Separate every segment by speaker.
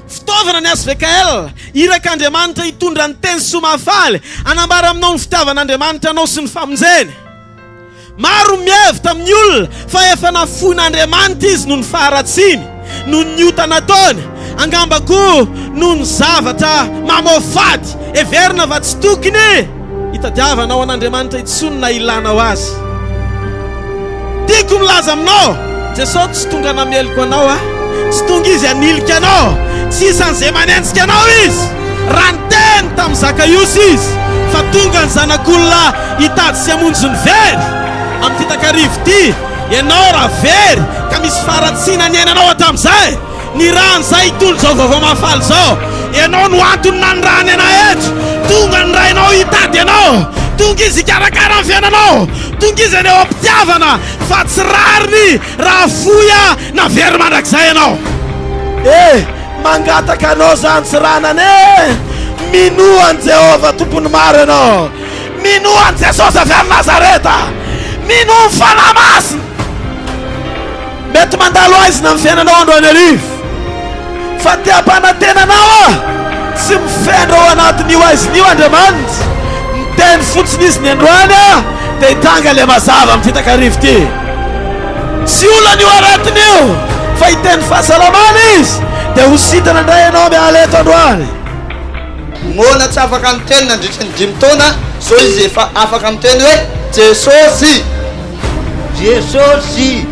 Speaker 1: Fitaovana ny HVKL, irak'Andriamanitra hitondra ny teny soa mahafaly, hanambara aminao ny fitiavan'Andriamanitra anao sy ny famonjeny. Maro ny mihevitra amin'ny olona fa efa nafoin'Andriamanitra izy noho ny faharatsiany, noho ny ota nataony, angamba koa noho ny zavatra mamoafady heverina fa tsy tokony hitadiavanao an'Andriamanitra intsony na ilanao azy. Tiako milaza aminao, Jesosy tsy tonga nameloka anao a, tsy tonga Izy hanilika anao, tsy isan'izay manenjika anao Izy. Raha niteny tamin'i Zakaiosy Izy fa tonga ny Zanak'olona hitady sy hamonjy ny very, amin'ity takariva ity, ianao raha very ka misy faharatsiana niainanao hatramin'izay, Nirahany izahay hitondra izao vaovao mahafaly izao. Ianao no antony nanirahany anay eto. Tonga ny Rainao hitady anao. Tonga Izy hikarakara ny fiainanao. Tonga Izy haneho am-pitiavana fa tsy rariny raha fohy na very mandrakizay ianao.
Speaker 2: Eh! Mangataka anao izany Tsiranana eh! Minoa an'i Jehovah Tompon'ny maro ianao. Minoa an'i Jesosy avy any Nazareta. Minoa ny Fanahy Masina. Mety mandalo aizina amin'ny fiainanao androany hariva, fa te hampanantena anao aho, tsy mifendra ao anatin'io aizina io Andriamanitra. Miteny fotsiny Izy ny androany dia hitranga ilay mazava amin'ity takariva ity. Tsy olana io aretina io, fa hiteny fahasalamana Izy, dia ho sitrana indray ianao miala eto androany.
Speaker 3: Moana tsy afaka niteny nandritry ny dimy taona, zao izy efa afaka miteny hoe Jesosy. Jesosy.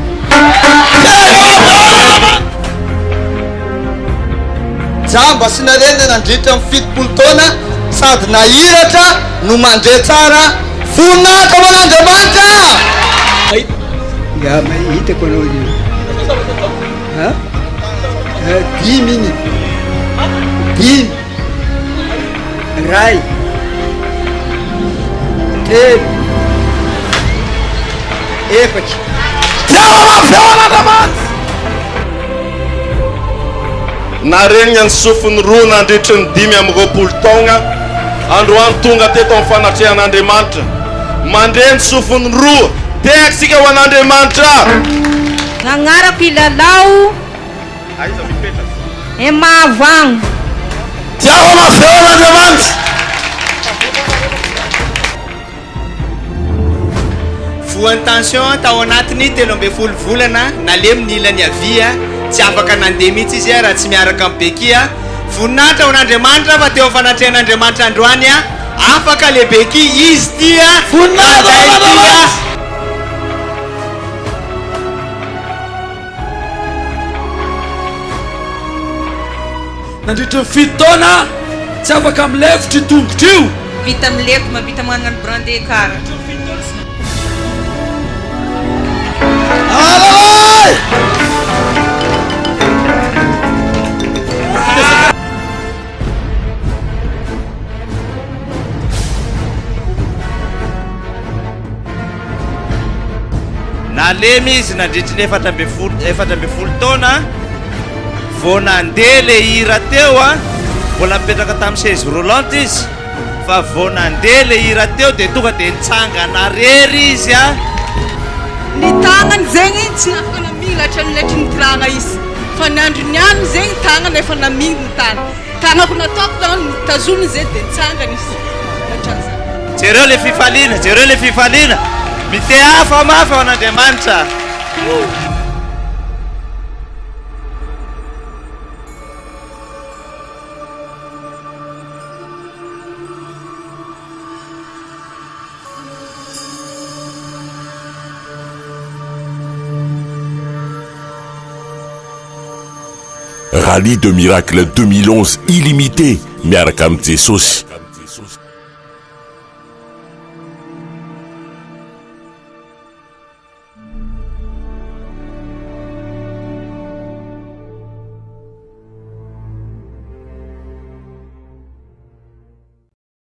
Speaker 3: Jamba sy narenina nandritra ny 70 taona sady nahiratra no mandre tsara. Voninahitra ho an'Andriamanitra!
Speaker 4: Ya, hitako anao io. Ha? Dimy iny. Dimy. Ray. Telo. Efatra.
Speaker 2: Tiava mafy ao an'Andriamanitra.
Speaker 5: Narenina ny sofiny roa nandritry ny 25 taogna, androany tonga teto amin'ny fanatrehan'Andriamanitra. Mandre ny sofiny roa, tehaka isika ho an'Andriamanitra.
Speaker 6: Agnarako i Lalao.
Speaker 5: Aiza mipetraka?
Speaker 6: E Mahavagno.
Speaker 2: Tiava mafy eo an'Andriamanitra.
Speaker 3: Voan'ny tension tao anatin'ny 13 volana, nalemy ny ilany havia, tsy afaka nandeha mihitsy izy raha tsy miaraka amin'ny béquille. Voninahitra ho an'Andriamanitra fa teo amin'ny fanatrehan'Andriamanitra androany, afaka le béquille, izy ity,
Speaker 2: Voninahitra ho
Speaker 3: rangahy ity.
Speaker 2: an'Andriamanitra.
Speaker 7: Nandritry ny fito taona, tsy afaka milefitra io tongotra io.
Speaker 8: Vita milefitra, mahavita magnano brande kara.
Speaker 3: Nalemy izy nandritry ny 14 14 taona vao nandeha le hira teo a, mbola nipetraka tamin'ny chaise roulante izy fa vao nandeha le hira teo dia tonga dia nitsangana rery izy a.
Speaker 8: Ny tagnany zegny tsy afaka namilatra ny letry nitiragna izy fa ny andro niany zegny tagnany efa namily ny tany. Tagnako nataoko zany nitazominy zay dia nitsangana izy hatramin'izay.
Speaker 3: Jereo le fifaliana, jereo le fifaliana. Mitehafa mafy ao an'Andriamanitra.
Speaker 9: Rallye de Miracle 2011 illimité miaraka amin'i Jesosy.